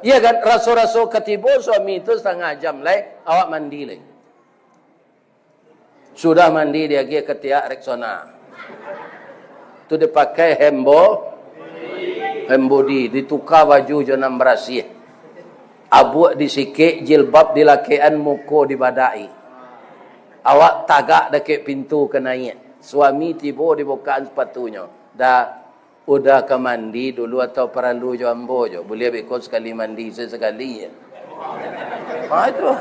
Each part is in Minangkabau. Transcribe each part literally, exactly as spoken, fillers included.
Iya kan, raso-raso ka tibo suami tu satangah jam lai, awak mandi lai. Sudah mandi, diagiah katiak Rexona. Tu dipakai hembo, hembodi, dituka baju jo nan barasiah. Abuak disikek, jilbab dilakekan, muko dibadaki. Awak tagak dakek pintu ka naiak. Suami tibo dibukaan sapatunyo. Da, udah ka mandi dulu atau paralu jo ambo jo? Buliah beko sakali mandi, sakali-sakali je. Ha, itu.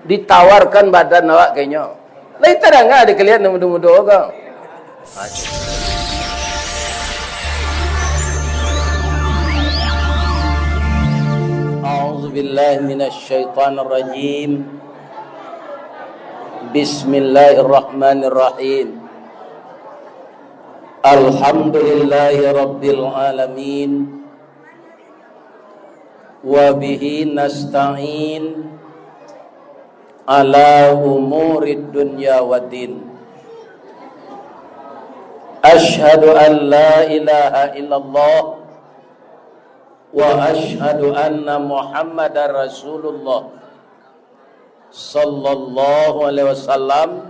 Ditawarkan badan awak ka inyo. Lai tadanga dek kalian nan mudo-mudo ko? Ha, itu. A'udzubillahi minasyaitonirrajim. Bismillahirrahmanirrahim. Alhamdulillahi rabbil alamin. Wa bihi nasta'in ala umurid dunya waddin. Asyhadu an la ilaha illallah wa asyhadu anna Muhammadar Rasulullah sallallahu alaihi wasallam,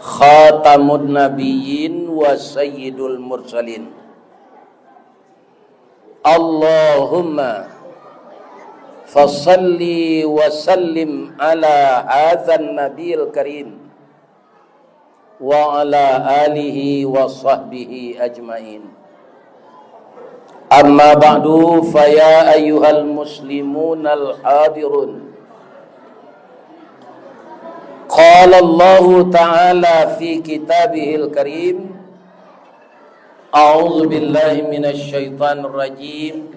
khatamun nabiyyin wa sayyidul mursalin. Allahumma fasalli wa sallim ala hadzan nabiyil karim wa ala alihi wa sahbihi ajmain. Amma ba'du, fa ya ayyuhal muslimunal hadirun. Qala Allahu ta'ala fi kitabihil karim, a'udzu billahi minasy syaithanir rajim.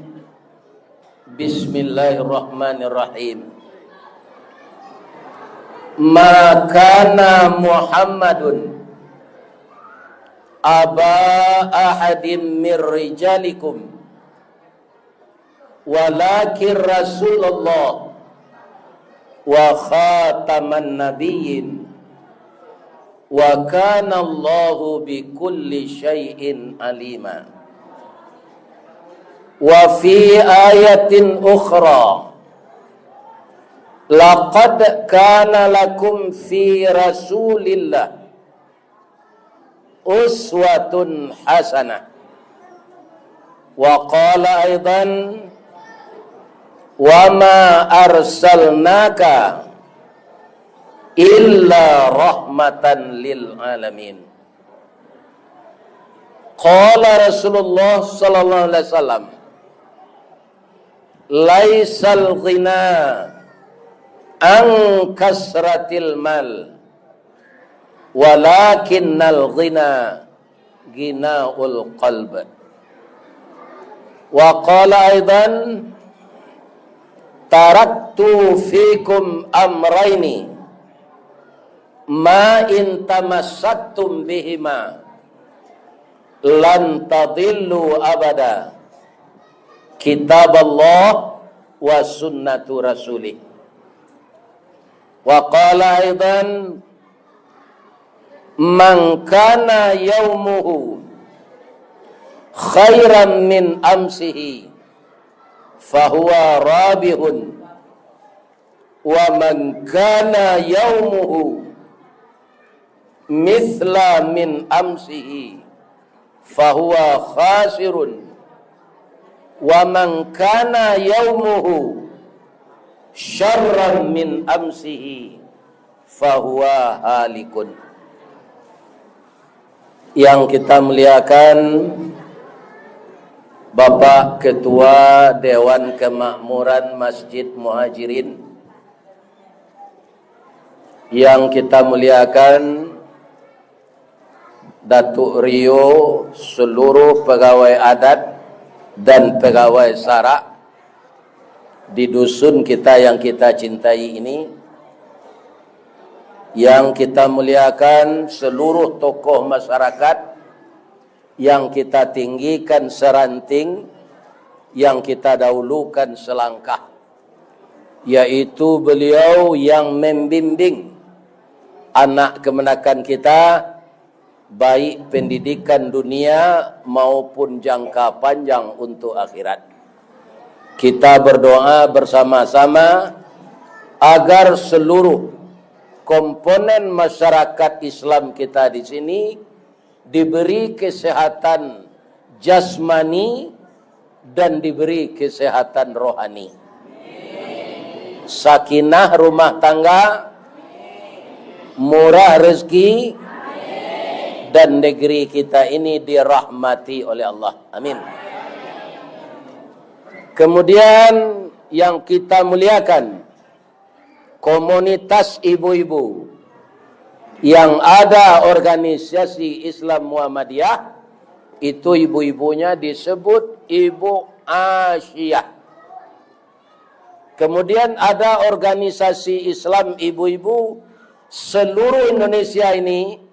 Bismillahirrahmanirrahim. Ma kana Muhammadun aba ahadim mir rijalikum, walakin Rasulullah wa khataman nabiyyin, wa kana Allahu bikulli syai'in alima. Wa fi ayatin ukhra, laqad kana lakum fi Rasulillah uswatun hasanah. Wa qala aidan, wa ma arsalnaka illa rahmatan lil alamin. Qala Rasulullah sallallahu alaihi wasallam, laisal ghina an kasratil mal, walakinnal ghina ghinaul qalb. Wa qala aidan, taraktu fikum amraini, ma in tamassaktum bihima lan tadillu abada, kitaballah wa sunnatu rasulih. Wa qala aidan, man kana yaumuhu khairan min amsihi, fahuwa rabihun, wa man kana yaumuhu mithla min amsihi, fahuwa khasirun, wa man kana yaumuhu syarran min amsihi, fahuwa halikun. Yang kita muliakan, Bapak Ketua Dewan Kemakmuran Masjid Muhajirin, yang kita muliakan Datuk Rio, seluruh pegawai adat dan pegawai sarak di dusun kita yang kita cintai ini, yang kita muliakan seluruh tokoh masyarakat, yang kita tinggikan seranting, yang kita dahulukan selangkah, yaitu beliau yang membimbing anak kemenakan kita, baik pendidikan dunia maupun jangka panjang untuk akhirat. Kita berdoa bersama-sama agar seluruh komponen masyarakat Islam kita di sini diberi kesehatan jasmani dan diberi kesehatan rohani. Sakinah rumah tangga, murah rezeki, dan negeri kita ini dirahmati oleh Allah. Amin. Kemudian yang kita muliakan, komunitas ibu-ibu yang ada organisasi Islam Muhammadiyah, itu ibu-ibunya disebut Ibu Asia. Kemudian ada organisasi Islam ibu-ibu seluruh Indonesia ini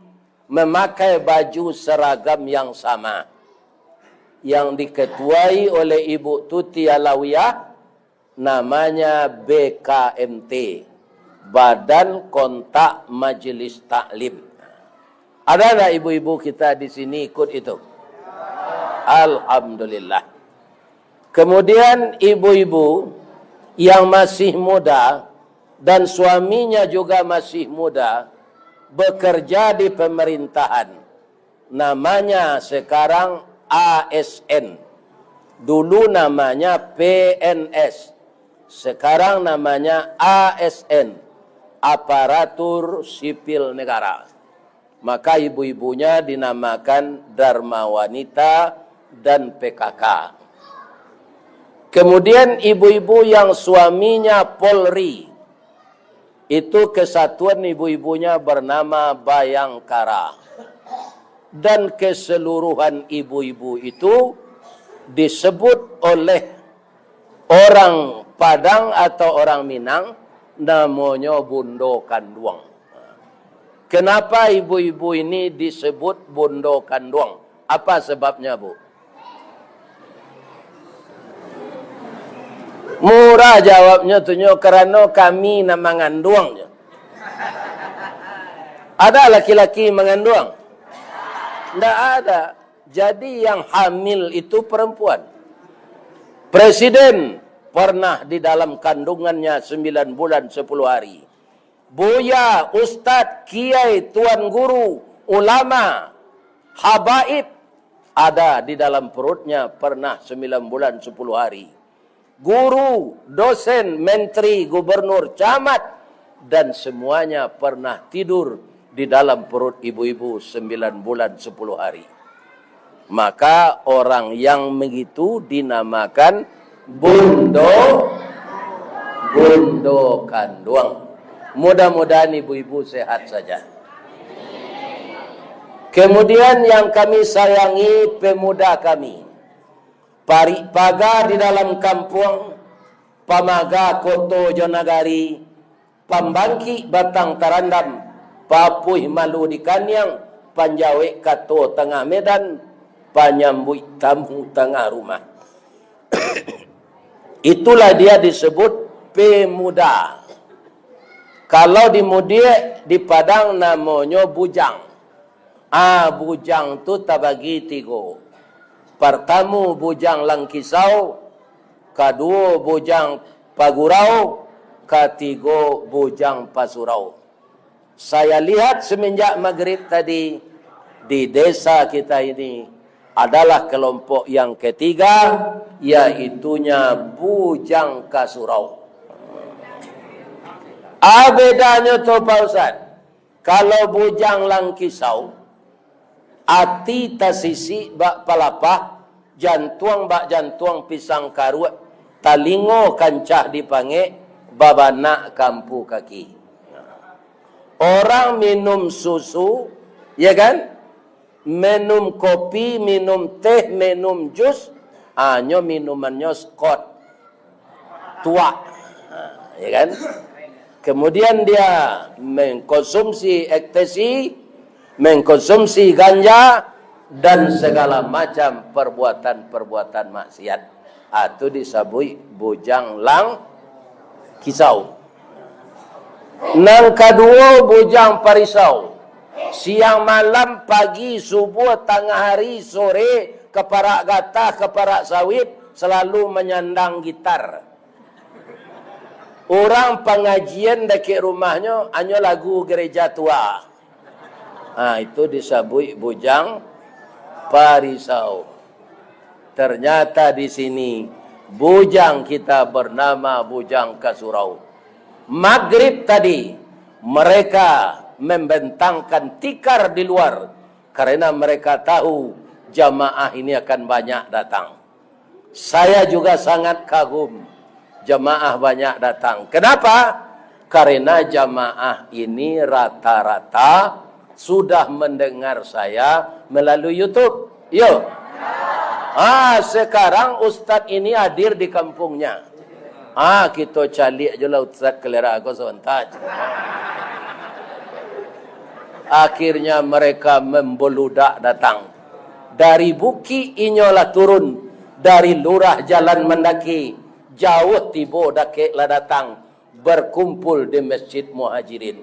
memakai baju seragam yang sama, yang diketuai oleh Ibu Tuti Alawiyah, namanya B K M T, Badan Kontak Majelis Taklim. Ada ndak ibu-ibu kita di sini ikut itu? Alhamdulillah. Kemudian ibu-ibu yang masih muda dan suaminya juga masih muda, bekerja di pemerintahan. Namanya sekarang A S N. Dulu namanya P N S. Sekarang namanya A S N, Aparatur Sipil Negara. Maka ibu-ibunya dinamakan Dharma Wanita dan P K K. Kemudian ibu-ibu yang suaminya Polri, itu kesatuan ibu-ibunya bernama Bayangkara. Dan keseluruhan ibu-ibu itu disebut oleh orang Padang atau orang Minang namonyo bundo kanduang. Kenapa ibu-ibu ini disebut bundo kanduang? Apa sebabnya, Bu? Murah jawabnyo tu nyo, karano kami nan manganduang nyo. Ada laki-laki manganduang? Ndak ada. Jadi yang hamil itu perempuan. Presiden pernah di dalam kandungannya sembilan bulan sepuluh hari. Buya, ustad, kiai, tuan guru, ulama, habaib ada di dalam perutnya pernah sembilan bulan sepuluh hari. Guru, dosen, menteri, gubernur, camat, dan semuanya pernah tidur di dalam perut ibu-ibu sembilan bulan sepuluh hari. Maka orang yang begitu dinamakan bundo, bundo kanduang. Mudah-mudahan ibu-ibu sehat saja. Kemudian yang kami sayangi pemuda kami, parik paga di dalam kampuang, pamaga koto jo nagari, pambangkik batang tarandam, papuih malu di kaniang, panjawek kato tangah medan, panyambuik tamu tangah rumah. Itulah dia disebut pemuda. Kalau di Mudiak, di Padang namonyo bujang. Ah, bujang tu tabagi tigo. Partamo bujang langkisau, kaduo bujang pagurau, katigo bujang pasurau. Saya lihat semenjak magrib tadi, di desa kita ini adalah kelompok yang ketiga, yaitunya bujang kasurau. Ah, bedanyo tu, Pak Ustaz. Kalau bujang langkisau, ati tasisik bak palapah, jantuang bak jantuang pisang karuak, talingo kancah dipangek, babanak ka ampu kaki. Orang minum susu, ya kan? Minum kopi, minum teh, minum jus, hanyo minumannyo Scott. Tuak. Ha, ya kan? Kemudian dia mengkonsumsi ekstasi, mengkonsumsi ganja, dan segala macam perbuatan-perbuatan maksiat. Ah, tu disabuik bujang langkisau. Nan kaduo, bujang parisau. Siang malam, pagi, subuh, tangah hari, sore, ka parak gatah, ka parak sawit, selalu manyandang gitar. Urang pangajian dakek rumahnyo hanyo lagu gereja tua. Ha, itu disabuik bujang parisau. Ternyata di sini bujang kita bernama Bujang Kasurau. Magrib tadi, mereka membentangkan tikar di luar, karena mereka tahu jamaah ini akan banyak datang. Saya juga sangat kagum, jamaah banyak datang. Kenapa? Karena jamaah ini rata-rata sudah mendengar saya melalui YouTube. Yo. Ah, sekarang ustaz ini hadir di kampungnya. Ah, kito caliak jo lah ustaz Kelera ko sabanta. Akhirnya mereka membeludak datang. Dari bukik inyo lah turun, dari lurah jalan mandaki, jauah tibo dakek lah datang, berkumpul di Masjid Muhajirin.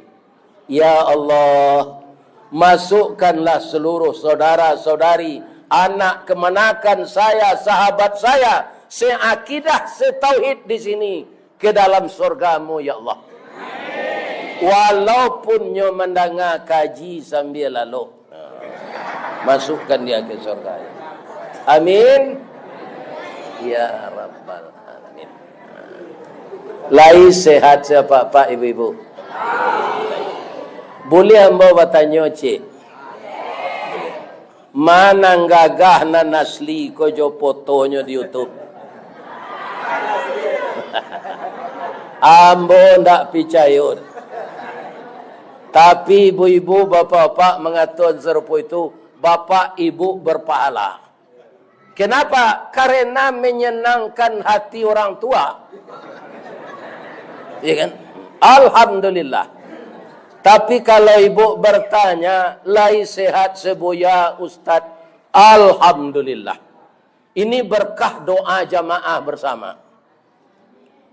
Ya Allah, masukkanlah seluruh saudara-saudari, anak kemanakan saya, sahabat saya, seakidah, setauhid di sini ke dalam surga-Mu, ya Allah. Walaupun nyo mandanga kaji sambia lalok, masukkan dia ke surga. Amin. Ya Rabbal Alamin. Lai sehat sia, Pak, ibu-ibu? Buliah ambo batanyo, cik? Ma nan gagah nan asli ko jo fotonyo di YouTube? Ambo ndak picayo. Tapi ibu-ibu, bapak-bapak mangatokan sarupo itu, bapak ibu berpahala. Kenapa? Karena menyenangkan hati orang tua. Ya kan? Alhamdulillah. Tapi kalau ibu bertanya, "Lai sehat sebuya, Ustaz?" Alhamdulillah. Ini berkah doa jamaah bersama.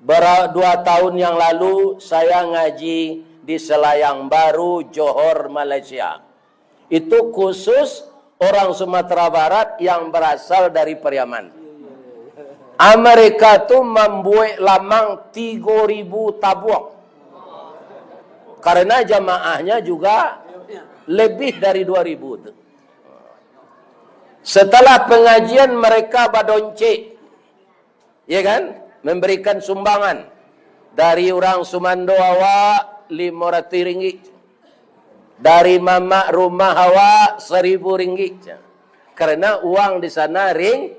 Bara-, dua tahun yang lalu, saya ngaji di Selayang Baru, Johor, Malaysia. Itu khusus orang Sumatera Barat yang berasal dari Pariaman. Amerika tu mambuek lamang tigo ribu tabuang. Karena jamaahnya juga lebih dari dua ribu tu. Setelah pengajian, mereka badoncek, ya kan? Memberikan sumbangan. Dari urang sumando awak limo ratuih ringgit. Dari mamak rumah awak saribu ringgit. Karena uang di sana ring-,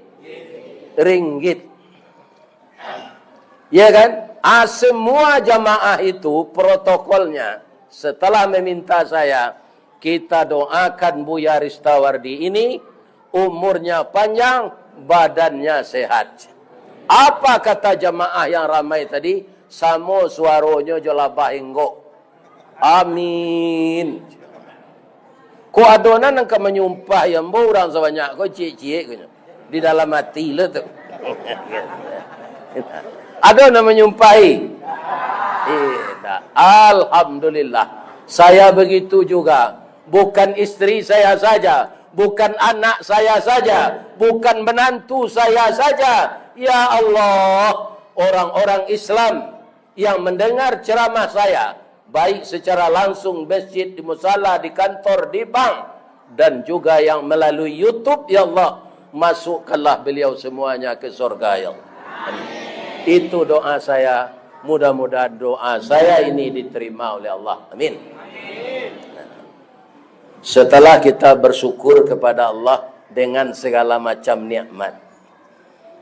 ringgit. Ya kan? Ah, semua jamaah itu protokolnya, setelah meminta saya, kita doakan Buya Ristawardi ini, umurnya panjang, badannya sehat. Apa kata jamaah yang ramai tadi? Samo suaronyo jo labah inggok. Amin. Ko ado nan ka manyumpahi ambo, urang sabanyak ko, ciek-ciek ko nyo. Di dalam ati lo tu. Ado nan manyumpahi? Indak. Alhamdulillah. Saya begitu juga. Bukan istri saya saja, bukan anak saya saja, bukan menantu saya saja. Ya Allah, orang-orang Islam yang mendengar ceramah saya, baik secara langsung masjid, di musala, di kantor, di bank, dan juga yang melalui YouTube, ya Allah, masukkanlah beliau semuanya ke surga, ya Allah. Amin. Itu doa saya. Mudah-mudahan doa saya ini diterima oleh Allah. Amin. Setelah kita bersyukur kepada Allah dengan segala macam nikmat,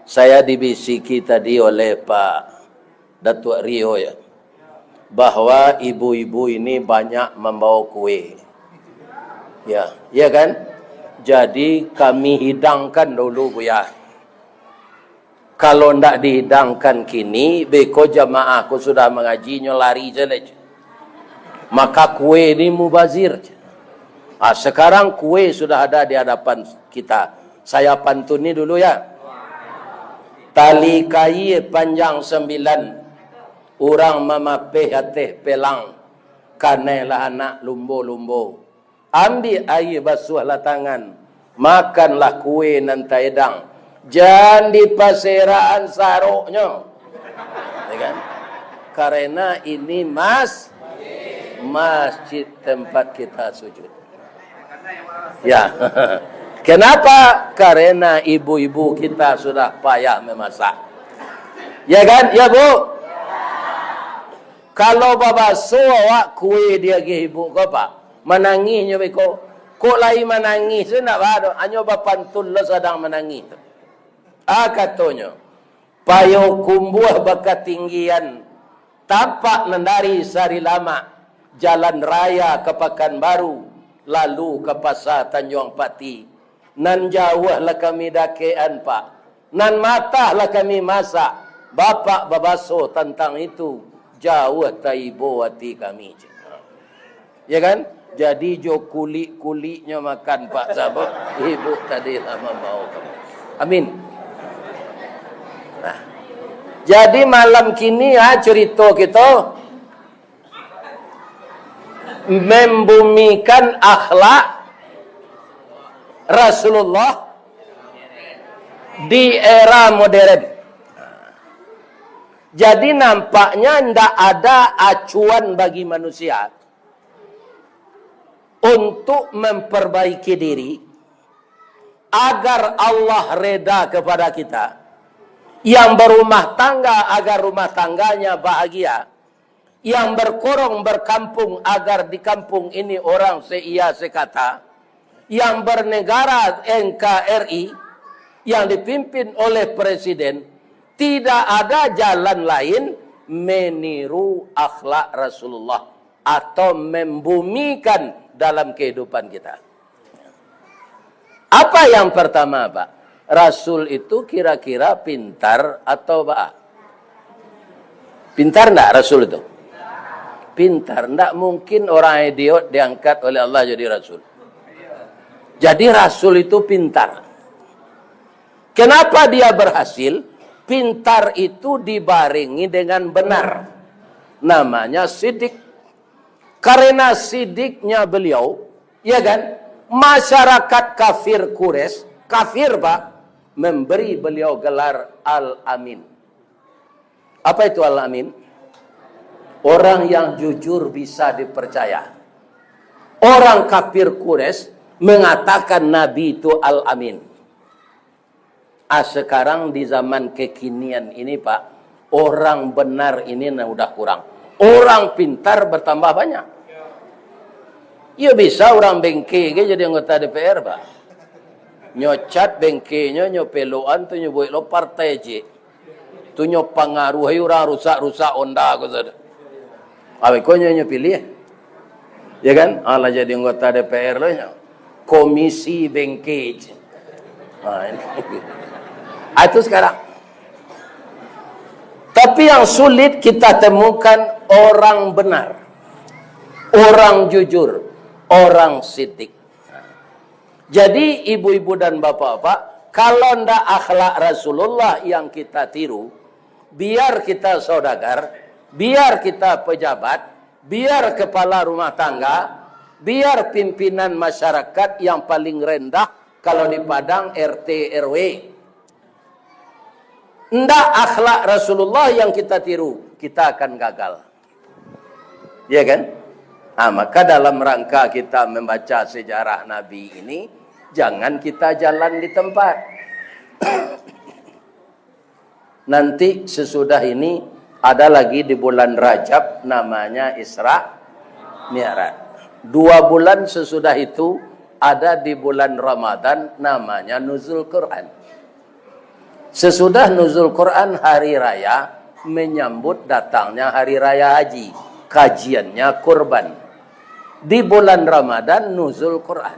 saya dibisiki tadi oleh Pak Datuk Rio, ya, bahwa ibu-ibu ini banyak membawa kue. Ya, ya kan? Jadi kami hidangkan dulu, Buya. Kalau ndak dihidangkan kini, beko jamaah ko sudah mangaji, nyo lari se lai. Maka kue ni mubazir. Ah, sekarang kue sudah ada di hadapan kita. Saya pantuni dulu, ya. Tali kaia panjang sambilan, urang mamapeh ateh pelang, kanailah anak lumbo-lumbo. Ambiak aia, basuahlah tangan, makanlah kue nan taedang, Jan dipaserakan saroknyo. Ya kan? Karena ini mas-, masjid tempat kita sujud. Ya. Kenapa? Karena ibu-ibu kita sudah payah memasak. Ya kan? Ya, Bu? Kalau babaso awak kue diagiah ibu ko, Pak, manangih nyo beko. Kok lai manangih tu ndak ba do, hanyo bapantun lo sadang manangih tu. Ah, katonyo, Payokumbuah bakatinggian, tampak nan dari Sarilamak, jalan raya ka Pakanbaru, lalu ka Pasa Tanjuang Pati. Nan jauah lah kami dakekan, Pak. Nan matah lah kami masak. Bapak babaso tantang itu, jauah taibo ati kami, cek. Ya kan? Jadi jo kulik-kuliknyo makan, Pak, sabab ibu tadi lah mambaokan. Amin. Nah. Jadi malam kini, ah, cerita kita membumikan akhlak Rasulullah di era modern. Jadi nampaknya ndak ada acuan bagi manusia untuk memperbaiki diri agar Allah reda kepada kita, yang berumah tangga agar rumah tangganya bahagia, yang berkorong berkampung agar di kampung ini orang seiya sekata, yang bernegara N K R I, yang dipimpin oleh presiden, tidak ada jalan lain meniru akhlak Rasulullah atau membumikan dalam kehidupan kita. Apa yang pertama, Pak? Rasul itu kira-kira pintar atau ba? Pintar ndak Rasul itu? Pintar. Ndak mungkin orang idiot diangkat oleh Allah jadi Rasul. Jadi Rasul itu pintar. Kenapa dia berhasil? Pintar itu dibarengi dengan benar. Namanya sidik. Karena sidiknya beliau, ya kan, masyarakat kafir Quraisy, kafir, Pak, memberi beliau gelar Al-Amin. Apa itu Al-Amin? Orang yang jujur bisa dipercaya. Orang kafir Quraisy mengatakan Nabi itu Al-Amin. Ah, sekarang di zaman kekinian ini, Pak, orang benar ini nah udah kurang. Orang pintar bertambah banyak. Iyo bisa urang bengke ge jadi anggota D P R, Pak. Nyo cat bengkenyo, nyo pelokan tu nyo buek lo partai ciek. Tu nyo pangaruahi urang rusak-rusak Honda ko sajo. Awak ko nyo, nyo pilih. Ya kan? Alah jadi anggota D P R lo nyo. Komisi bengke. Ha, ini. Ah, itu sekarang. Tapi yang sulit kita temukan orang benar, orang jujur, orang sidik. Jadi, ibu-ibu dan bapak-bapak, kalau ndak akhlak Rasulullah yang kita tiru, biar kita saudagar, biar kita pejabat, biar kepala rumah tangga, biar pimpinan masyarakat yang paling rendah, kalau di Padang, R T R W. Ndak akhlak Rasulullah yang kita tiru, kita akan gagal. Ya kan? Ah, maka dalam rangka kita membaca sejarah Nabi ini, jangan kita jalan di tempat. Nanti sesudah ini ada lagi di bulan Rajab namanya Isra Mi'raj. Dua bulan sesudah itu ada di bulan Ramadan namanya Nuzul Quran. Sesudah Nuzul Quran hari raya menyambut datangnya hari raya haji, kajiannya kurban. Di bulan Ramadan Nuzul Quran.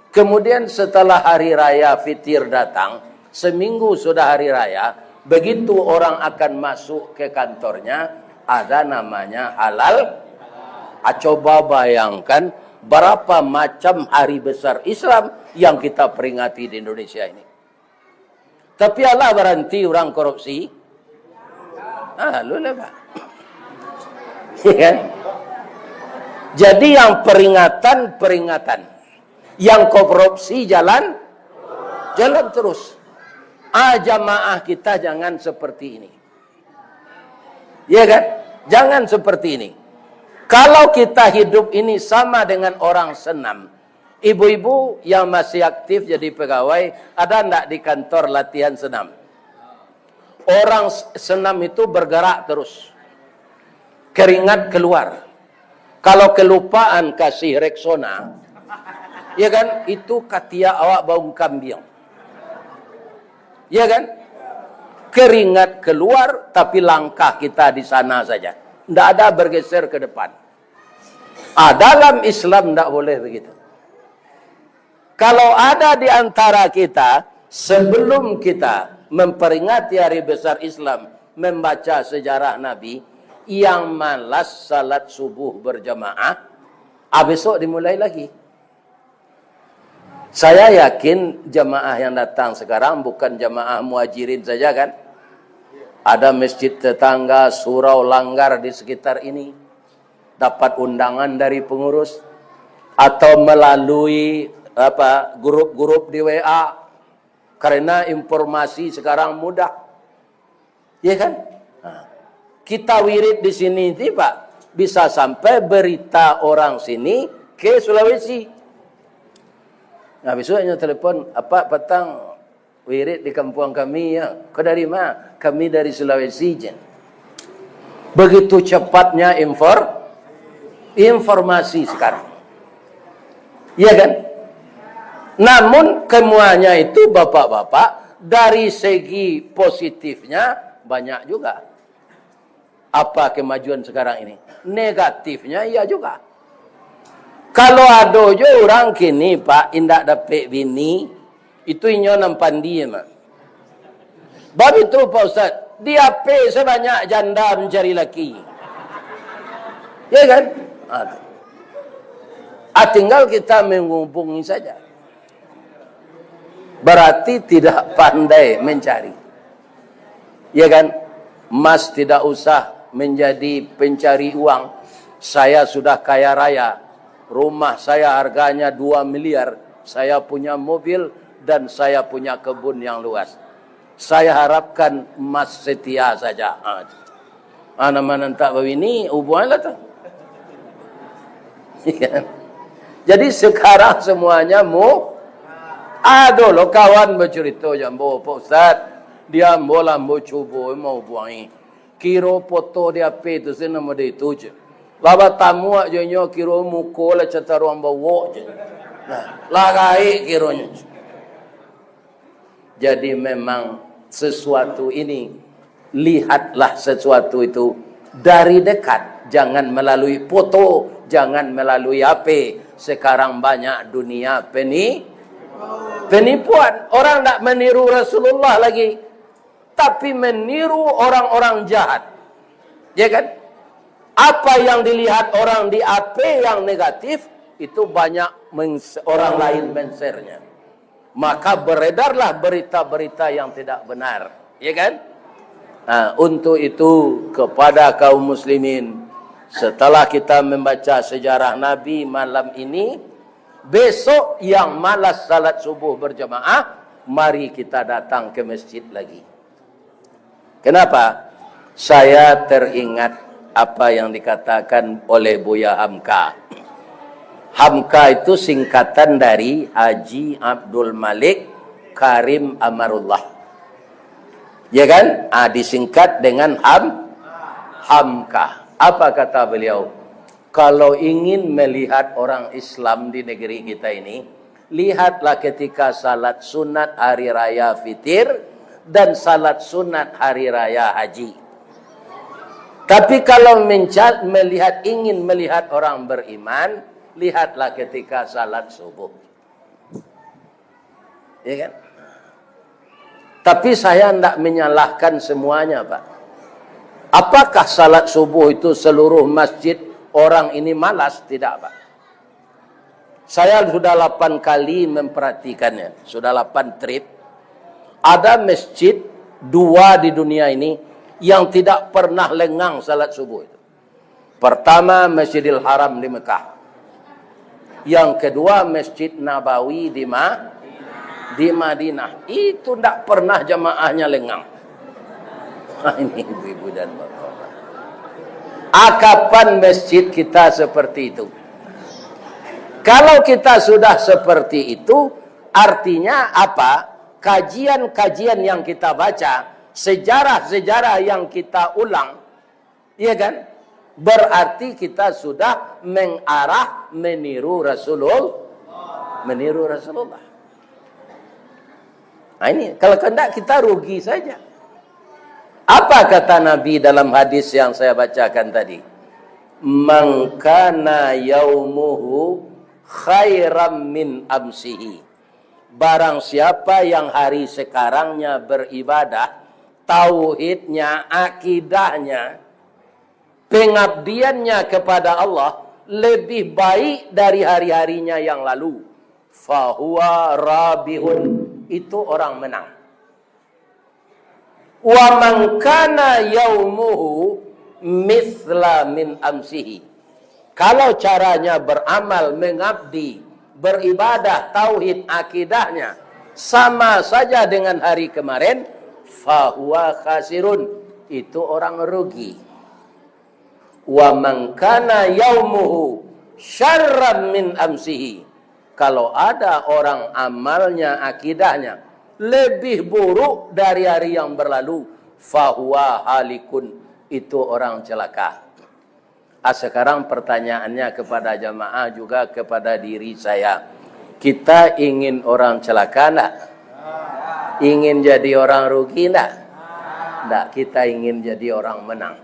Kemudian setelah hari raya Fitir datang, seminggu sudah hari raya, begitu orang akan masuk ke kantornya, ada namanya halal. Ah, coba bayangkan berapa macam hari besar Islam yang kita peringati di Indonesia ini. Tapi alah baranti urang korupsi. Ah, lu lah, Pak. Ya kan? Jadi yang peringatan, peringatan. Yang korupsi jalan, jalan terus. Ah, jamaah kita jangan seperti ini. Ya kan? Jangan seperti ini. Kalau kita hidup ini sama dengan orang senam, ibu-ibu yang masih aktif jadi pegawai, ada ndak di kantor latihan senam? Orang s-, senam itu bergerak terus. Keringat keluar. Kalau kelupaan kasih Rexona, ya kan, itu katiak awak bau kambiang. Ya kan? Keringat keluar, tapi langkah kita di sana saja. Ndak ada bergeser ke depan. Ah, dalam Islam ndak boleh begitu. Kalau ada di antara kita, sebelum kita memperingati hari besar Islam, membaca sejarah Nabi, yang malas salat subuh berjamaah, ah, besok dimulai lagi. Saya yakin jamaah yang datang sekarang bukan jamaah Muhajirin saja, kan? Ada masjid tetangga, surau, langgar di sekitar ini. Dapat undangan dari pengurus atau melalui, apa, grup-grup di W A. Karena informasi sekarang mudah. Ya kan? Nah, kita wirid di sini ti, Pak, bisa sampai berita orang sini ke Sulawesi. Nah, besoknya telepon, "Apa patang wirid di kampuang kami, ya?" "Kau dari mana?" "Kami dari Sulawesi," jen. Begitu cepatnya infor-, informasi sekarang. Ya kan? Namun, kemuanya itu, bapak-bapak, dari segi positifnya banyak juga. Apa kemajuan sekarang ini? Negatifnya iya juga. Kalau ado jo urang kini, Pak, indak dapek bini, itu inyo nan pandi, Mak. Bab itu, Pak Ustaz, di H P sabanyak janda mencari laki. Ya kan? Ah, tu. Ah, tinggal kita menghubungi saja. Berarti tidak pandai mencari. Ya kan? Mas tidak usah menjadi pencari uang. Saya sudah kaya raya. Rumah saya harganya dua miliar. Saya punya mobil dan saya punya kebun yang luas. Saya harapkan Mas setia saja. Ah, tu. Ah, nan ma nan tak babini, hubunganlah tu. Jadi, sekarang semuanya mu-, ado lo kawan bacurito jo ambo, "Pak Ustaz, di ambo lah ambo cubo mahubuangi. Kiro foto di H P tu se nan model itu," cek. "Lah batamuak jo inyo, kiro muko lah cataruang bawok," cek. Nah, lah gaek kironyo. Jadi, memang sesuatu ini, lihatlah sesuatu itu dari dekat, jangan melalui foto, jangan melalui H P. Sekarang banyak dunia peni-, penipuan. Orang ndak meniru Rasulullah lagi, tapi meniru orang-orang jahat. Ya kan? Apa yang dilihat orang di H P yang negatif, itu banyak mens-, orang lain men-share-nya. Maka beredarlah berita-berita yang tidak benar, ya kan? Nah, untuk itu, kepada kaum muslimin, setelah kita membaca sejarah Nabi malam ini, besok yang malas salat subuh berjamaah, mari kita datang ke masjid lagi. Kenapa? Saya teringat apa yang dikatakan oleh Buya Hamka. Hamka itu singkatan dari Haji Abdul Malik Karim Amarullah. Ya kan? Ah, disingkat dengan Ham-, Hamka. Apa kata beliau? Kalau ingin melihat orang Islam di negeri kita ini, lihatlah ketika salat sunat hari raya Fitir dan salat sunat hari raya Haji. Tapi kalau menca-, melihat, ingin melihat orang beriman, lihatlah ketika salat subuh. Ya kan? Tapi saya ndak menyalahkan semuanya, Pak. Apakah salat subuh itu seluruh masjid orang ini malas? Tidak, Pak. Saya sudah lapan kali memperhatikannya, sudah lapan trip. Ada masjid dua di dunia ini yang tidak pernah lengang salat subuh itu. Pertama, Masjidil Haram di Mekah. Yang kedua, Masjid Nabawi di Ma-, di Madinah, itu ndak pernah jamaahnya lengang. Nah, ini ibu-ibu dan bapak-bapak. Ah, kapan masjid kita seperti itu? Kalau kita sudah seperti itu, artinya apa? Kajian-kajian yang kita baca, sejarah-sejarah yang kita ulang, iya kan? Berarti kita sudah mengarah meniru Rasulul-, meniru Rasulullah. Nah, ini, kalau tidak, kita rugi saja. Apa kata Nabi dalam hadis yang saya bacakan tadi? "Man kana yaumuhu khairan min amsihi." Barang siapa yang hari sekarangnya beribadah, tauhidnya, akidahnya, pengabdiannya kepada Allah lebih baik dari hari-harinya yang lalu, fahuwa rabihun, itu orang menang. "Wa man kana yaumuhu mithla min amsihi." Kalau caranya beramal, mengabdi, beribadah, tauhid, akidahnya sama saja dengan hari kemarin, fahuwa khasirun, itu orang rugi. "Wa man kana yaumuhu syarran min amsihi." Kalau ada orang amalnya, akidahnya lebih buruk dari hari yang berlalu, fahuwa halikun, itu orang celaka. Ah, sekarang pertanyaannya kepada jamaah, juga kepada diri saya. Kita ingin orang celaka ndak? Ingin jadi orang rugi ndak? Ndak, kita ingin jadi orang menang.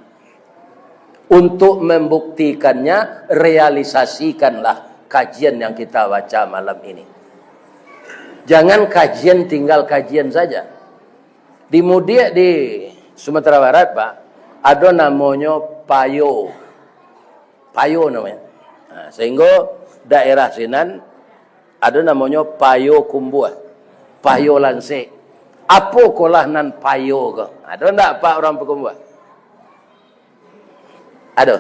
Untuk membuktikannya, realisasikanlah kajian yang kita baca malam ini. Jangan kajian tinggal kajian saja. Di Mudiak di Sumatera Barat, Pak, ado namonyo payo. Payo namonyo. Nah, sehingga daerah sinan ado namonyo payo kumbuah, payo lansek. Apo kolah nan payo ko? Ado ndak, Pak, urang Pakumbuah? Ado.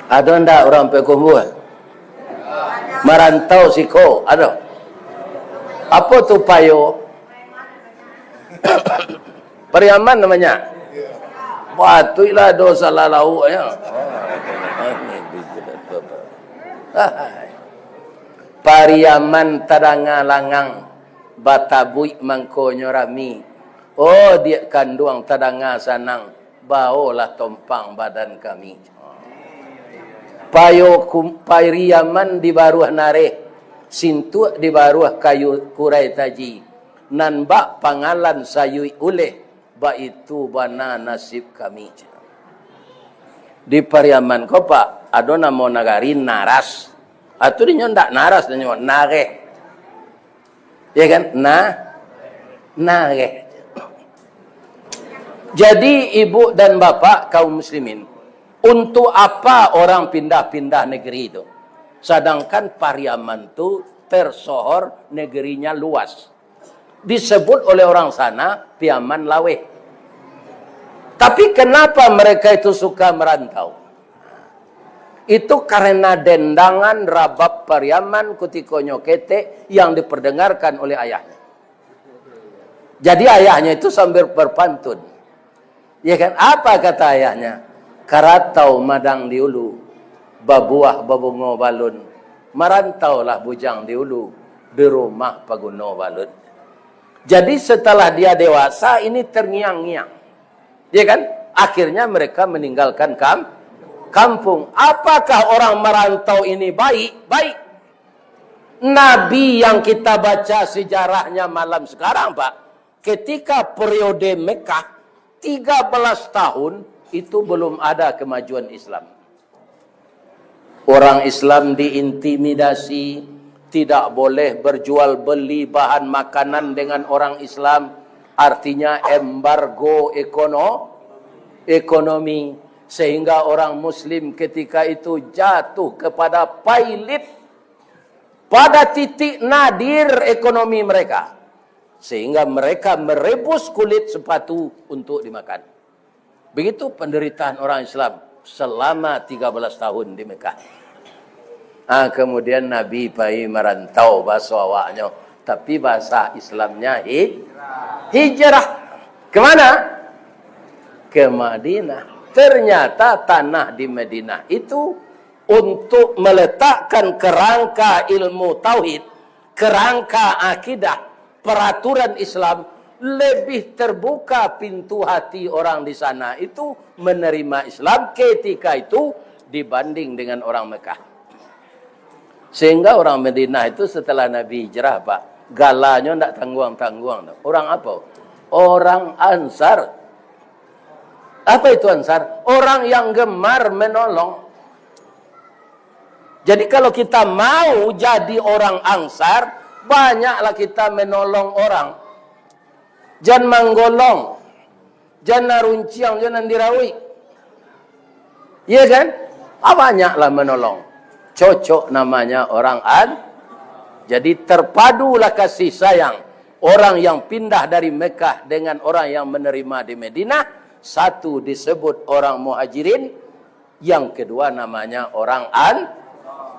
Ado ndak urang Pakumbuah? Marantau siko, ado. Apo tu payo? Pariaman namanya. Patuiklah dosa lalauaknyo. Pariaman tadanga langang, batabuik mangkonyo rami. Oh, diak kanduang tadanga sanang, baolah tompang badan kami. Payo kum-, Pariaman di baruah nareh, sintuak di baruah kayu kurai taji, nan bak pangalan sayuik uleh, baitu bana nasib kami. Di Pariaman ko, Pak, ado namo nagari Naras. Atu dinyo ndak Naras, dinyo Nareh. Ya kan? Nah, nareh. Jadi, ibu dan bapak kaum muslimin, untuk apa orang pindah-pindah negeri itu? Sadangkan Pariaman tu tersohor, negerinya luas. Disebut oleh orang sana Piaman Laweh. Tapi kenapa mereka itu suka merantau? Itu karena dendangan rabab Pariaman kutikonyo ketek yang diperdengarkan oleh ayahnya. Jadi ayahnya itu sambil berpantun. Ya kan? Apa kata ayahnya? "Karatau madang di ulu, babuah babungo balun. Marantaulah bujang di ulu, di rumah paguno balun." Jadi setelah dia dewasa, ini terngiang-ngiang. Ya kan? Akhirnya mereka meninggalkan kam-, kampung. Apakah orang merantau ini baik? Baik. Nabi yang kita baca sejarahnya malam sekarang, Pak, ketika periode Mekah, tiga belas tahun, itu belum ada kemajuan Islam. Orang Islam diintimidasi, tidak boleh berjual beli bahan makanan dengan orang Islam, artinya embargo ekono-, ekonomi, sehingga orang Muslim ketika itu jatuh kepada pailit, pada titik nadir ekonomi mereka, sehingga mereka merebus kulit sepatu untuk dimakan. Begitu penderitaan orang Islam selama tiga belas tahun di Mekah. Ah, kemudian Nabi pai marantau, baso awaknyo, Tapi bahasa Islamnya hij-, hijrah. Kemana? Ke Madinah. Ternyata tanah di Madinah itu untuk meletakkan kerangka ilmu tauhid, kerangka akidah, peraturan Islam, lebih terbuka pintu hati orang di sana itu menerima Islam ketika itu dibanding dengan orang Mekah. Sehingga orang Madinah itu setelah Nabi hijrah, Pak, galanyo ndak tangguang-tangguang tu. Orang apa? Orang Ansar. Apa itu Ansar? Orang yang gemar menolong. Jadi kalau kita mau jadi orang Ansar, banyaklah kita menolong orang. Jan manggolong, jan nan runciang, jan nan dirauik. Iya kan? Ah, banyaklah menolong. Cocok namanya orang An-, jadi terpadulah kasih sayang orang yang pindah dari Mekah dengan orang yang menerima di Madinah. Satu disebut orang Muhajirin, yang kedua namanya orang An-,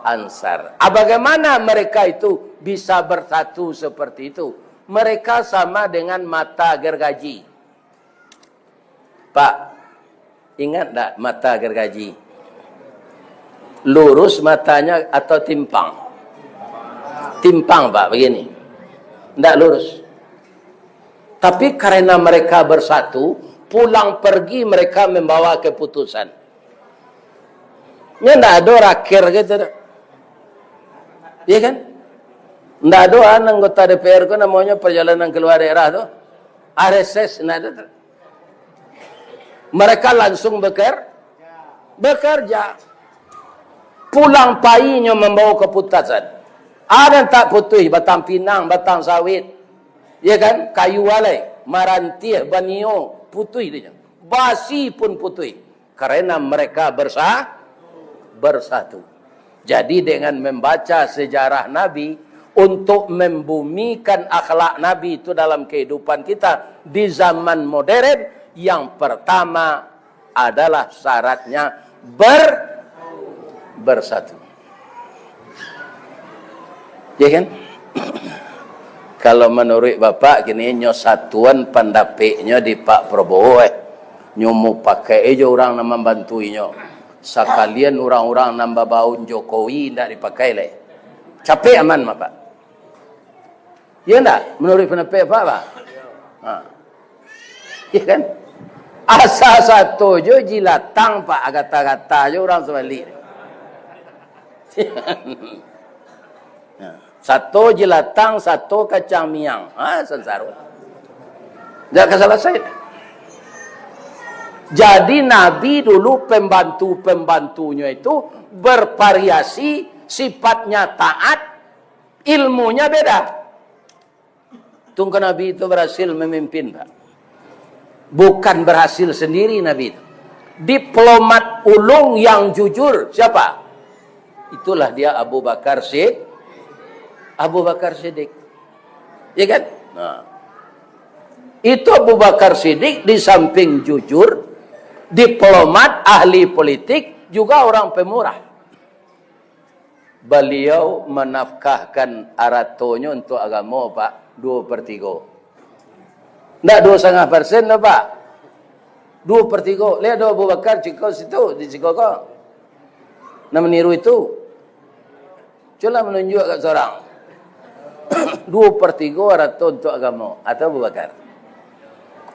Ansar. Ah, bagaimana mereka itu bisa bersatu seperti itu? Mereka sama dengan mata gergaji. Pak, ingat ndak mata gergaji? Lurus matanya atau timpang? Timpang, Pak, begini. Ndak lurus. Tapi karena mereka bersatu, pulang pergi mereka membawa keputusan. Nyo ndak ado raker gitu doh. Iya kan? Ndak ado an anggota D P R ko namonyo perjalanan keluar daerah tu. R S S ndak ado tu. Mereka langsung beker-, bekerja. Pulang painyo membawa keputusan. Ada tak putuih batang pinang, batang sawit. Ya kan? Kayu alai, marantih, banio, putuih dinyo. Basi pun putuih. Karena mereka bersa-, bersatu. Jadi, dengan membaca sejarah Nabi, untuk membumikan akhlak Nabi itu dalam kehidupan kita di zaman modern, yang pertama adalah syaratnya ber-, bersatu. Ya kan? Kalau manuruik Bapak, kini nyo satuan pandapeknyo di Pak Prabowo, eh. Nyo mau pakai aja urang nan mambantu inyo. Sakalian urang-urang nan babaun Jokowi indak dipakai lai. Capek aman, Bapak. Ya ndak? Manuruik pandapek Bapak, Pak? Ha. Ya kan? Asa sato jo jilatang, Pak, agata-gata jo urang sabalik. Ya. Sato jilatang, sato kacang miang. Ha, sansaro. Ndak ka salasai. Jadi, Nabi dulu pembantu-pembantunyo itu bervariasi, sifatnya taat, ilmunya beda. Tungku Nabi itu berhasil memimpin, Pak. Bukan berhasil sendiri Nabi itu. Diplomat ulung yang jujur, siapa? Itulah dia Abu Bakar Sid-, Abu Bakar Siddiq. Ya kan? Nah. Itu Abu Bakar Siddiq di samping jujur, diplomat, ahli politik, juga orang pemurah. Baliau manafkahkan aratonyo untuak agamo, Pak, duo per tigo. Ndak duo satangah persen doh, Pak. Duo per tigo. Liek do Abu Bakar, ciko situ, di ciko ko. Nan maniru itu. Cubolah manunjuak ka surang. Duo per tigo arato untuak agamo. Atau Abu Bakar.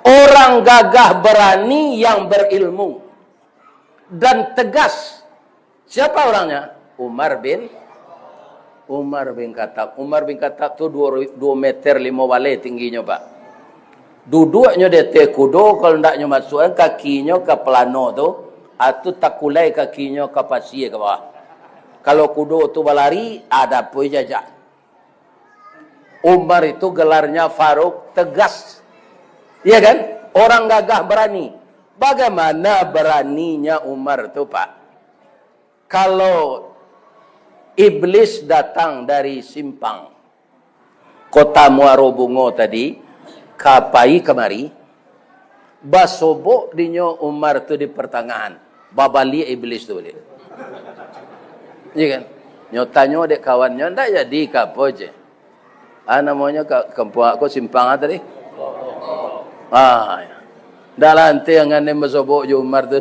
Orang gagah berani yang berilmu dan tegas. Siapa orangnya? Umar bin, Umar bin Khattab. Umar bin Khattab tu duo ri-, duo meter limo baleh tingginyo, Pak. Duduaknyo di ateh kudo, kalau ndak nyo masuakan kakinyo ka pelano tu, atu takulai kakinyo ka pasie ka bawah. Kalau kudo tu balari, ada pun jajak. Umar itu gelarnya Faruk, tegas. Iya kan? Orang gagah berani. Bagaimana beraninya Umar tu, Pak? Kalau iblis datang dari simpang, Kota Muaro Bungo tadi, ka pai kamari, basobok dinyo Umar tu di pertangahan, babaliak iblis tu baliak. Iya kan? Nyo tanyo dek kawannyo, ndak jadi ka apo je. Ah, namonyo ka-, kampuang ko simpang ah tadi. Ah, ya. Ndak lantiang aneh basobok jo Umar tu.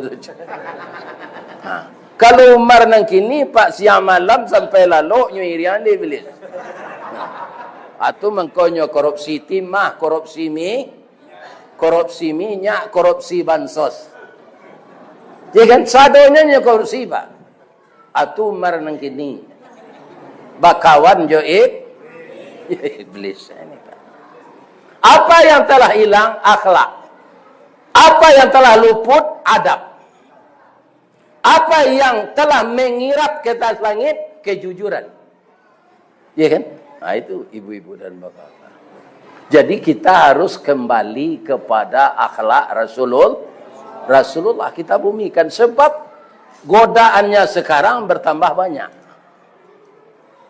Ha. Kalau Umar nan kini, Pak, siang malam sampai lalok nyo iriang dek Iblis. Nah. Atu mangkonyo korupsi timah, korupsi mi-, korupsi minyak, korupsi bansos. Ya kan? Sadonyo nyo korupsi, Pak. Atu Umar nan kini bakawan jo ib-, Iblis ini, Pak. Apa yang telah hilang? Akhlak. Apa yang telah luput? Adab. Apa yang telah mengirap ke atas langit? Kejujuran. Iya kan? Nah, itu ibu-ibu dan bapak-bapak. Jadi kita harus kembali kepada akhlak Rasulul-, Rasulullah kita bumikan. Sebab godaannya sekarang bertambah banyak.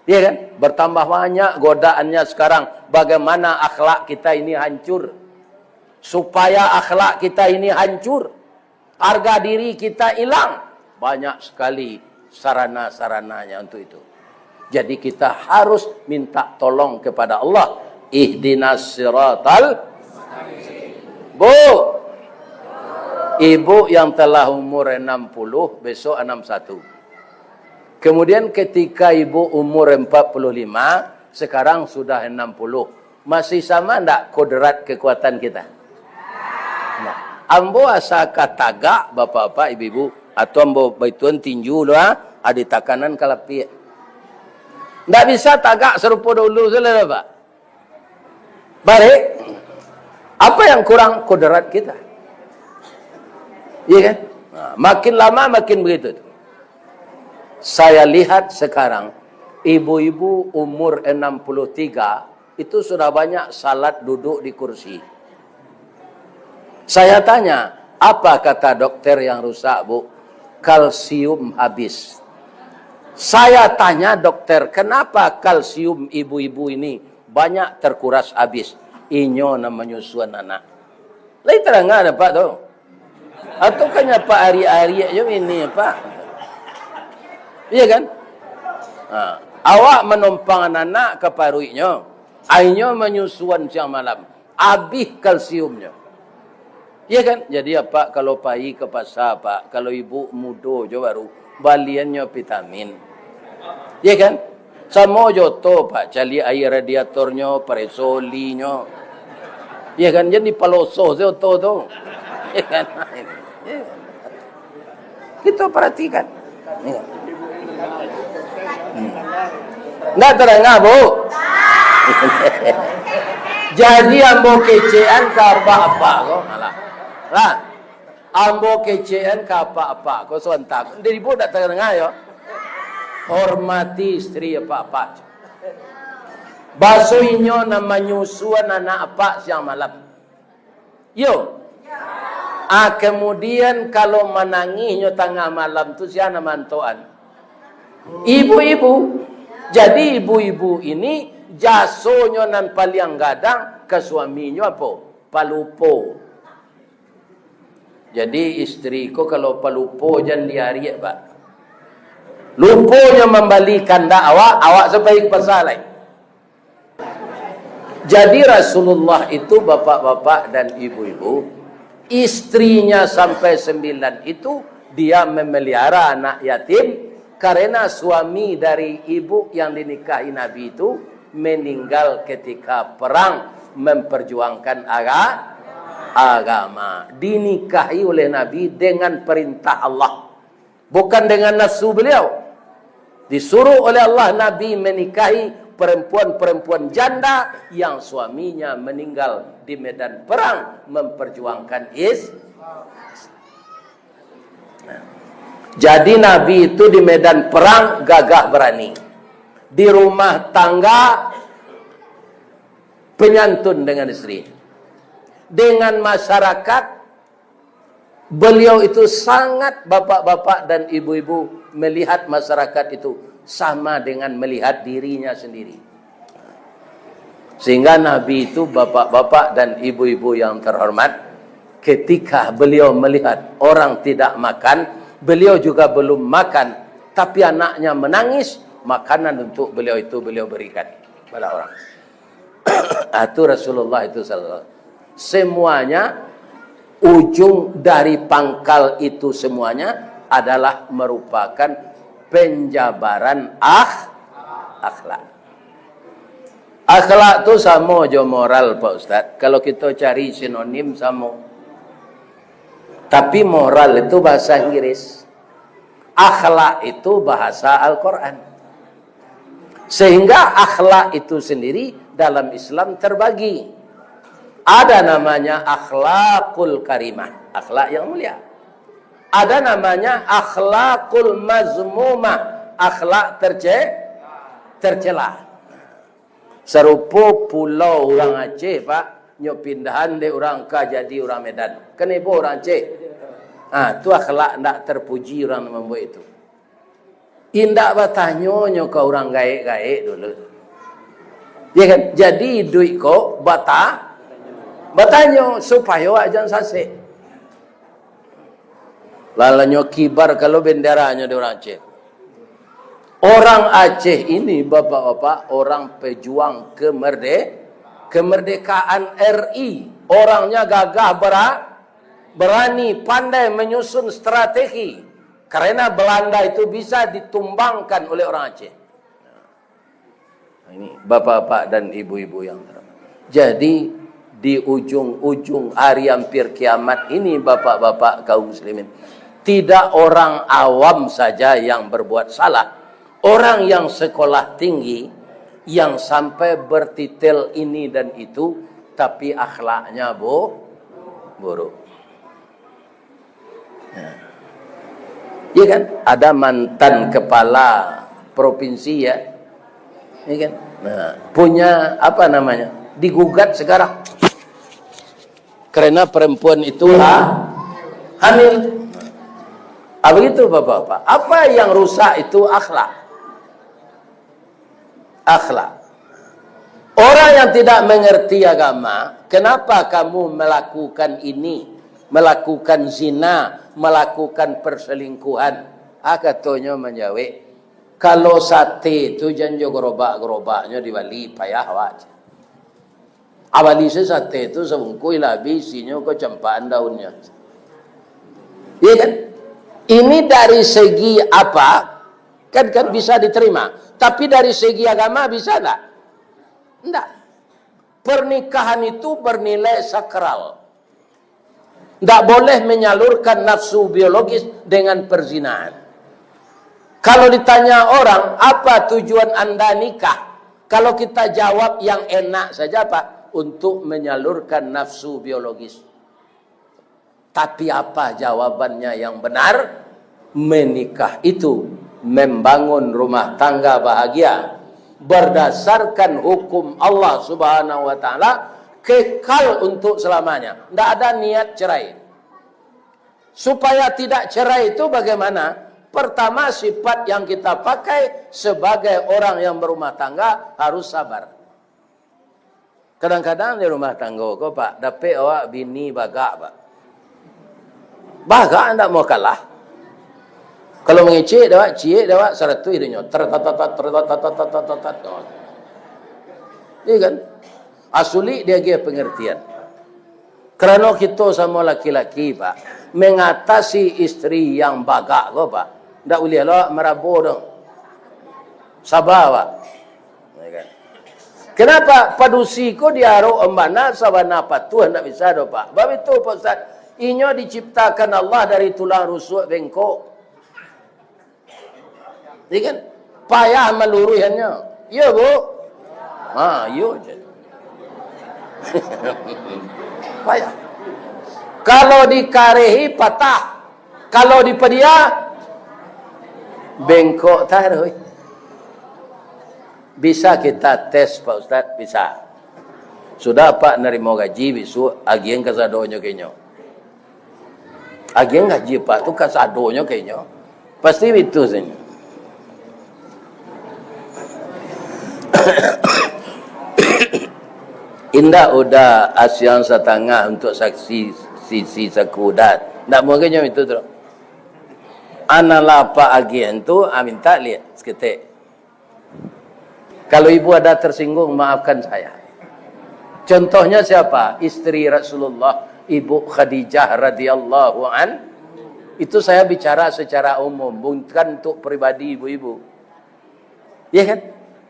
Iya kan? Bertambah banyak godaannya sekarang. Bagaimana akhlak kita ini hancur? Supaya akhlak kita ini hancur, harga diri kita hilang, banyak sekali sarana-sarananya untuk itu. Jadi kita harus minta tolong kepada Allah. Ihdinas siratal. Bu, ibu yang telah umur enam puluh, besok enam satu. Kemudian ketika ibu umur empat puluh lima, sekarang sudah enam puluh. Masih sama ndak kodrat kekuatan kita? Nah, ambo asa ka tagak, bapak-bapak, ibu-ibu, atau ambo baituan tinju lo, ah, adi takanan ka lapiak. Ndak bisa tagak sarupo dulu, saudara, Pak. Balik. Apa yang kurang? Kodrat kita. Iya kan? Nah, makin lama makin begitu tu. Saya lihat sekarang, ibu-ibu umur enam puluh tiga itu sudah banyak salat duduk di kursi. Saya tanya, "Apa kata dokter yang rusak, Bu?" "Kalsium habis." Saya tanya dokter, "Kenapa kalsium ibu-ibu ini banyak terkuras habis?" "Inyo nan manyusuan anak." Lai tarang dek Apak tu. Atau kan Apak ariak-ariak jo bini Apak. Iya kan? Ha. Awak manompangan anak ka paruiknyo. Inyo manyusuan siang malam. Abih kalsiumnyo. Iya kan? Jadi Apak kalau pai ka pasa, Pak, kalau ibu mudo jo baru, baliannyo vitamin. Iya kan? Samo jo oto, Pak, caliak aia radiatornyo, pareso olinyo. Iya kan? Jan dipaloso se oto tu. Iya kan? Iya kan? Kita perhatikan. Iya. Hmm. Ndak tadanga, Bu? Jadi ambo kecekan ka apak-apak ko. Alah. Lah. Ambo kecekan ka apak-apak ko sontak. Dari Bu ndak tadanga yo. Hormati istri apak-apak. Baso inyo nan manyusuan anak apak siang malam. Yo. Ah, kemudian kalau manangihnyo tangah malam tu, sia nan maantokan? Ibu-ibu. Jadi ibu-ibu ini jasonyo nan paliang gadang ka suaminyo apo? Palupo. Jadi istri ko kalau palupo jan diariak, Pak. Luponyo mambali kandak awak, awak sampai ka pasa lai. Jadi Rasulullah itu, bapak-bapak dan ibu-ibu, istrinya sampai sembilan itu, dia memelihara anak yatim, karena suami dari ibu yang dinikahi Nabi itu meninggal ketika perang memperjuangkan aga-, agama. Dinikahi oleh Nabi dengan perintah Allah. Bukan dengan nafsu beliau. Disuruh oleh Allah Nabi menikahi perempuan-perempuan janda yang suaminya meninggal di medan perang memperjuangkan Is-. Jadi Nabi itu di medan perang gagah berani. Di rumah tangga penyantun dengan istri. Dengan masyarakat Beliau itu sangat, bapak-bapak dan ibu-ibu, melihat masyarakat itu sama dengan melihat dirinya sendiri. Sehingga Nabi itu, bapak-bapak dan ibu-ibu yang terhormat, ketika beliau melihat orang tidak makan, beliau juga belum makan, tapi anaknya menangis, makanan untuk beliau itu beliau berikan kepada orang. Ah, itu Rasulullah itu sallallahu alaihi wasallam. Semuanya, ujung dari pangkal itu semuanya adalah merupakan penjabaran akh-, akhlak. Akhlak tu samo jo moral, Pak Ustaz. Kalau kito cari sinonim, samo. Tapi moral itu bahasa Inggris. Akhlak itu bahasa Al-Quran. Sehingga akhlak itu sendiri dalam Islam terbagi. Ada namanya akhlakul karimah, akhlak yang mulia. Ada namanya akhlakul mazmumah, akhlak terce-, tercela. Sarupo pulau urang Aceh, Pak, nyo pindahan dek urang ka jadi urang Medan. Kan ibo urang Aceh. Ah, tu akhlak ndak terpuji urang nan mambuek itu. Indak batanyo nyo ka urang gaek-gaek dulu. Ya kan? Jadi iduik ko bata-, batanyo supayo awak jan sasek. Lalanyo kibar kalau benderanyo di urang Aceh. Orang Aceh ini, bapak-bapak, orang pejuang kemerde-, kemerdekaan R I. Orangnya gagah bera-, berani, pandai menyusun strategi. Karena Belanda itu bisa ditumbangkan oleh orang Aceh. Ini bapak-bapak dan ibu-ibu yang terhormat. Jadi, di ujung-ujung hari hampir kiamat ini, bapak-bapak kaum muslimin, tidak orang awam saja yang berbuat salah. Orang yang sekolah tinggi, yang sampai bertitel ini dan itu, tapi akhlaknya bu-, buruk. Ya. Ya kan? Ada mantan kepala provinsi, ya. Ya kan? Nah, punya apa namanya? Digugat sekarang. Karena perempuan itu ha-, hamil. Ah, begitu, Bapak-bapak. Apa yang rusak itu akhlak. Akhlak. Orang yang tidak mengerti agama, "Kenapa kamu melakukan ini, melakukan zina, melakukan perselingkuhan?" Ah, katonyo manjawek, "Kalau sate tu jan jo gerobak-gerobaknyo dibali, payah awak." Abali se sate tu sabungkuih lah, habis isinyo ko campakan daunnyo. Iya kan? Ini dari segi apa? Kan, kan bisa diterima. Tapi dari segi agama bisa ndak? Ndak. Pernikahan itu bernilai sakral. Ndak boleh menyalurkan nafsu biologis dengan perzinahan. Kalau ditanya orang, "Apa tujuan Anda nikah?" Kalau kita jawab yang enak saja, Pak, "Untuk menyalurkan nafsu biologis." Tapi apa jawabannya yang benar? Menikah itu membangun rumah tangga bahagia berdasarkan hukum Allah Subhanahu wa Ta'ala, kekal untuk selamanya. Ndak ada niat cerai. Supaya tidak cerai itu bagaimana? Pertama, sifat yang kita pakai sebagai orang yang berumah tangga harus sabar. Kadang-kadang di rumah tanggo ko, Pak, dapek awak bini bagak, Pak. Bagak ndak mau kalah. Kalau mangecek dek awak, ciek dek awak, saratuih dinyo. Tertatatat, tertatatat, tertatatat. Iya kan? Ah, sulik diagiah pengertian. Karano kito samo laki-laki, Pak, mengatasi istri yang bagak ko, Pak, ndak ulih lo marabo doh. Saba, Pak. Ya kan? Kenapa? Padusi ko diarok ambana, sabana patuah ndak bisa doh, Pak. Bab itu, Pak Ustaz, inyo diciptakan Allah dari tulang rusuk bengkok. Iya kan? Payah maluruihannyo. Iyo, Bu? Ha, iyo je. Payah. Kalau dikarehi, patah. Kalau dipadia, bengkok taruih. Bisa kita tes, Pak Ustaz? Bisa. Sudah Apak narimo gaji, bisuak agian kasadonyo ka inyo. Agian gaji Apak tu kasadonyo ka inyo. Pasti bitu sajo. Indak udah asiang satangah untuk saksi sisi sakudat. Ndak mungkin nyo itu tu. Analah Apak agian tu, ah, minta liek saketek. Kalau ibu ada tersinggung, maafkan saya. Contohnya siapa? Isteri Rasulullah, Ibu Khadijah radhiyallahu an. Itu saya bicara secara umum, bukan untuk pribadi ibu-ibu. Ya kan?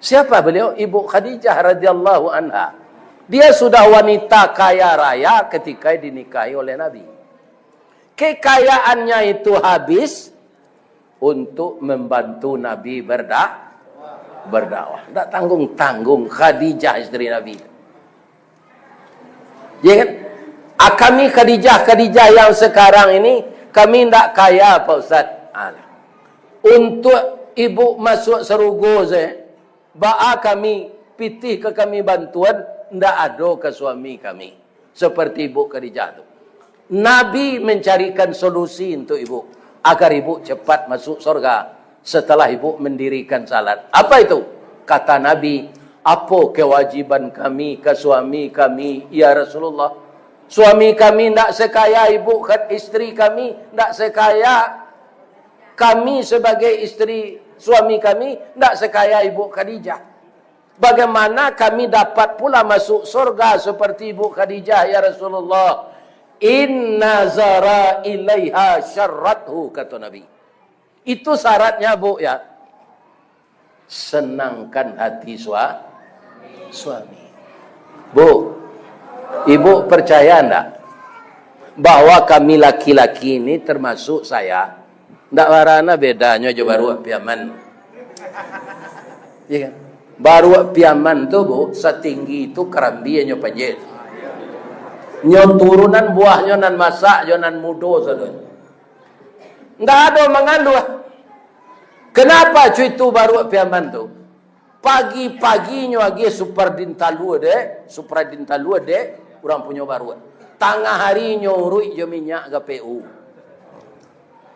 Siapa beliau? Ibu Khadijah radhiyallahu anha. Dia sudah wanita kaya raya ketika dinikahi oleh Nabi. Kekayaannya itu habis untuk membantu Nabi berda-, berdakwah. Ndak tanggung-tanggung Khadijah isteri Nabi. Ya kan? Ah, kami Khadijah-Khadijah yang sekarang ini, kami ndak kaya, Pak Ustaz. Alah. Untuk ibu masuk sarugo saja, baa kami, pitih ka kami bantuan, ndak ado ka suami kami. Seperti ibu Khadijah tu. Nabi mencarikan solusi untuk ibu, agar ibu cepat masuk surga setelah ibu mendirikan salat. Apa itu? Kata Nabi, "Apo kewajiban kami ka suami kami, ya Rasulullah? Suami kami ndak sekaya ibu khat-, isteri kami, ndak sekaya kami sebagai isteri suami kami, ndak sekaya ibu Khadijah. Bagaimana kami dapat pula masuk surga seperti ibu Khadijah, ya Rasulullah?" "Inna zara ilaiha syarrathu," kata Nabi. Itu syaratnya, Bu, ya. Senangkan hati sua-, suami. Bu, ibu percaya ndak bahwa kami laki-laki ini, termasuk saya, ndak barana bedanyo jo baruak Piaman? Iya kan? Baruak Piaman tu, Bu, satinggi itu karambia nyo panjek. Nyo turunan buahnyo nan masak jo nan mudo sadonyo. Ndak ado mangaluah. Kenapa cuitu baruak Piaman tu? Pagi-paginyo agiah Supradin talua dek, Supradin talua dek, urang punyo baruak. Tangah hari nyo uruik jo minyak G P U.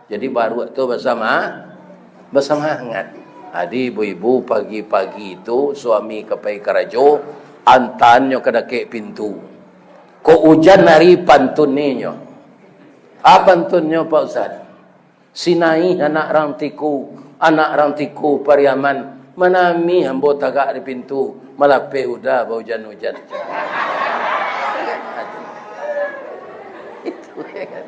Jadi baruak tu basama-, basamangat. Jadi ibu-ibu pagi-pagi tu suami ka pai karajo, antaannyo ka dakek pintu. Kok ujan hari pantunninyo. A pantunnyo, Pak Ustaz? Sinaih anak rang Tiku, anak rang Tiku Pariaman, manamih ambo tagak di pintu, malapeh uda baujan-ujan. Itu, ya kan?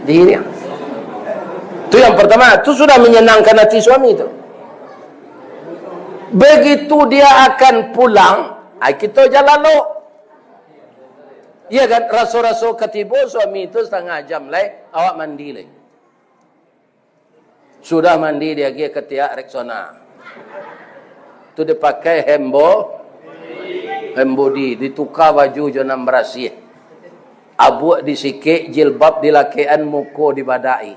Diri. Itu yang pertama, itu sudah menyenangkan hati suami tu. Begitu dia akan pulang, ai, kita jalan lo. Iya kan, raso-raso katibo suami tu satangah jam lai, awak mandi lai. Sudah mandi, diagiah katiak Rexona. Tu dipakai hand bo-, hand body, dituka baju jo nan barasiah. Abuak disikek, jilbab dilakekan, muko dibadai.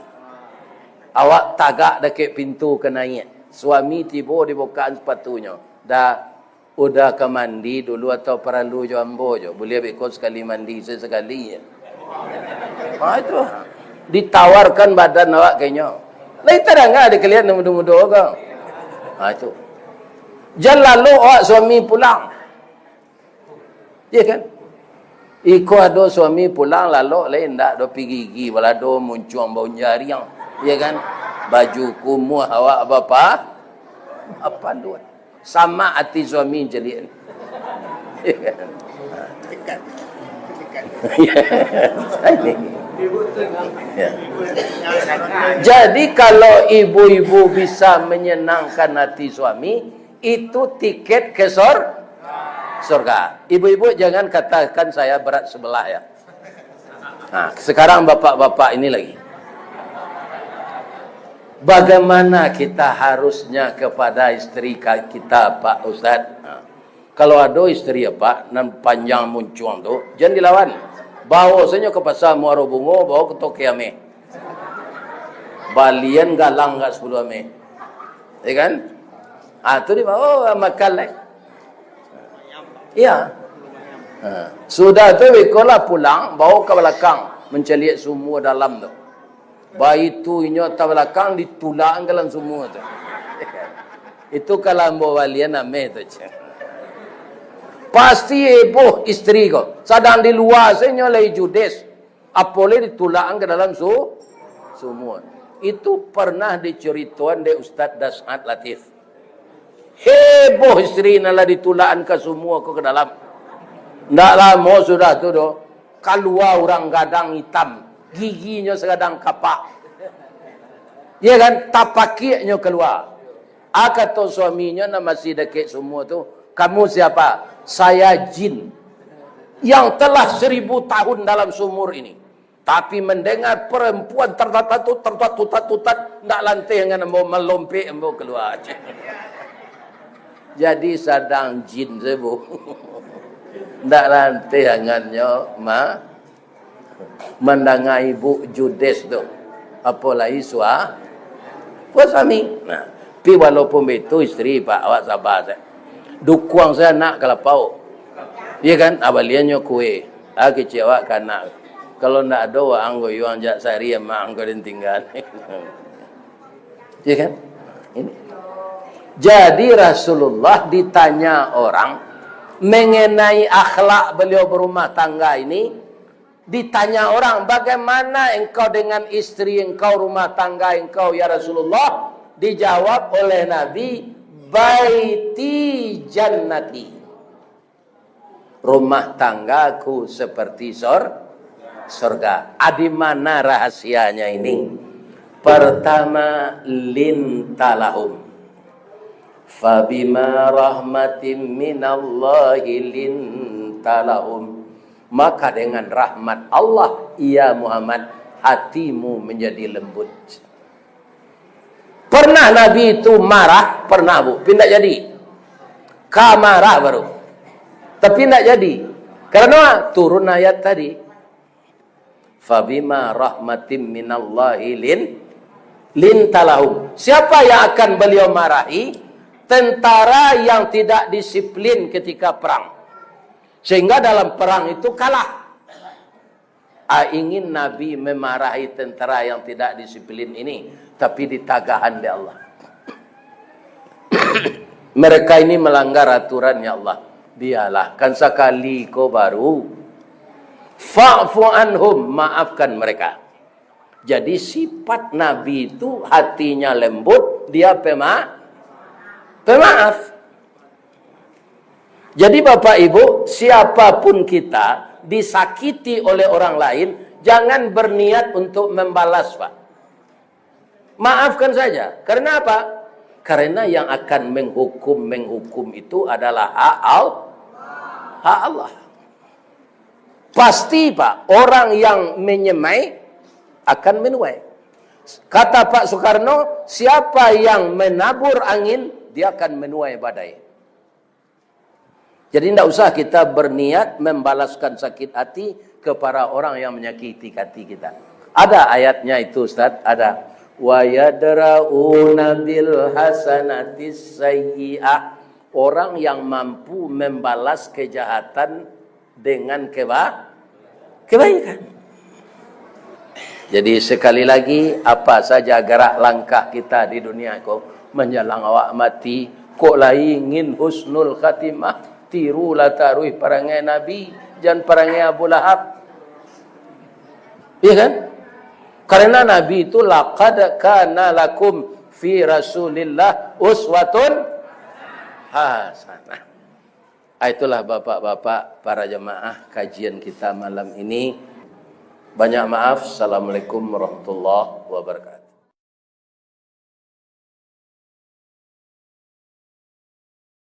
Awak tagak dakek pintu ka naiak. Suami tibo dibukaan sapatunyo. Dah Uda ka mandi dulu atau paralu jo ambo jo? Buliah beko sakali mandi se sakali. Ha, itu. Ditawarkan badan awak ka inyo. Lai tadanga dek kalian nan mudo-mudo ko. Ha, itu. Jan lalok awak suami pulang. Iya kan? Iko ado suami pulang lalok lai indak do pigigi, balado muncuang bau jariang. Iya kan? Baju kumuah awak bapa-, bapaluah. Sama ati suami caliak. Jadi, kalau ibu-ibu bisa menyenangkan hati suami, itu tiket ke sor-, surga. Ibu-ibu jangan katakan saya berat sebelah, ya. Nah, sekarang bapak-bapak ini lagi. Bagaimana kita harusnya kepada isteri ka-, kita, Pak Ustaz? Nah, kalau ado isteri, Pak, nan panjang muncuang tu, jan dilawan. Bawo sajo ka pasa Muaro Bungo, bawo ka Toke Ameh. Balian galang ka sapuluah Ameh. Ya kan? Ah, tu dibawo makan lai. Iya. Ha. Sudah tu, beko lah pulang, bawo ka balakang, mancaliak sumua dalam tu. Baitu inyo ateh balakang, ditulak ka dalam sumua tu. Itu kalau ambo balian ameh tu, ceh. Pasti heboh isteri ko. Sadang di lua se inyo lai judes. Apo lai ditulak ka dalam su-, sumua. Itu pernah dicaritoan dek Ustaz Dashat Latif. Heboh isteri nan lah ditulakan ka sumua ko ka dalam. Ndak lamo sudah tu doh, kalua urang gadang itam, giginyo sagadang kapak. Iyo kan? Tapakiaknyo kalua. A, kato suaminyo nan masih dakek sumua tu, "Kamu siapa?" "Saya jin yang telah seribu tahun dalam sumur ini. Tapi mendengar perempuan tertatut, tertatut, tertatut, ndak lanteh angan ambo, malompek ambo kalua." Jadi sadang jin sajo. Ndak lanteh angannyo ma-, mandanga ibu judes tu. Apo lai sua-, suami. Nah, tapi walaupun baitu isteri, Pak, awak sabar sajo. Dukuang sajo anak ka lapau. Iyo kan? Abaliannyo kue. Ah, kecek awak ka anak. Kalau ndak ado, waang goyuang jak sari amak angko den tingga. Iyo kan? Ini. Jadi Rasulullah ditanya orang mengenai akhlak beliau berumah tangga ini, ditanya orang, "Bagaimana engkau dengan istri engkau, rumah tangga engkau, ya Rasulullah?" Dijawab oleh Nabi, "Baiti jannati." Rumah tanggaku seperti sor-, sorga. A, di mana rahasianya ini? Pertama, lintalahum. Fabima rahmatim minallahi lintalahum. Maka dengan rahmat Allah, ya Muhammad, hatimu menjadi lembut. Pernah Nabi itu marah? Pernah, Bu. Tapi ndak jadi. Ka marah baru. Tapi ndak jadi. Karena turun ayat tadi. "Fabima rahmatim minallahi lin-, lintalahum." Siapa yang akan beliau marahi? Tentara yang tidak disiplin ketika perang. Sehingga dalam perang itu kalah. A, ingin Nabi memarahi tentara yang tidak disiplin ini, tapi ditagahan dek Allah. Mereka ini melanggar aturan, ya Allah. Biarlah, kan sakali ko baru. Fa'fu anhum, maafkan mereka. Jadi sifat Nabi itu hatinya lembut, dia pema-, pemaaf. Jadi Bapak Ibu, siapapun kita disakiti oleh orang lain, jangan berniat untuk membalas, Pak. Maafkan saja. Karena apa? Karena yang akan menghukum-menghukum itu adalah hak Al-, hak Allah. Pasti, Pak, orang yang menyemai akan menuai. Kata Pak Soekarno, "Siapa yang menabur angin, dia akan menuai badai." Jadi, ndak usah kita berniat membalaskan sakit hati kepada orang yang menyakiti hati kita. Ada ayatnya itu, Ustaz, ada. "Wa yadra'una bil hasanatis sayyi'ah." Orang yang mampu membalas kejahatan dengan keba-, kebaikan. Jadi, sekali lagi, apa saja gerak langkah kita di dunia ko, menjelang awak mati, kok lai ingin husnul khatimah, tirulah taruih parangai Nabi, jan parangai Abu Lahab. Iya kan? Karena Nabi itu, "Laqad kana lakum fi Rasulillah uswatun hasanah." Ah, itulah bapak-bapak, para jamaah, kajian kita malam ini. Banyak maaf. Assalamualaikum warahmatullahi wabarakatuh.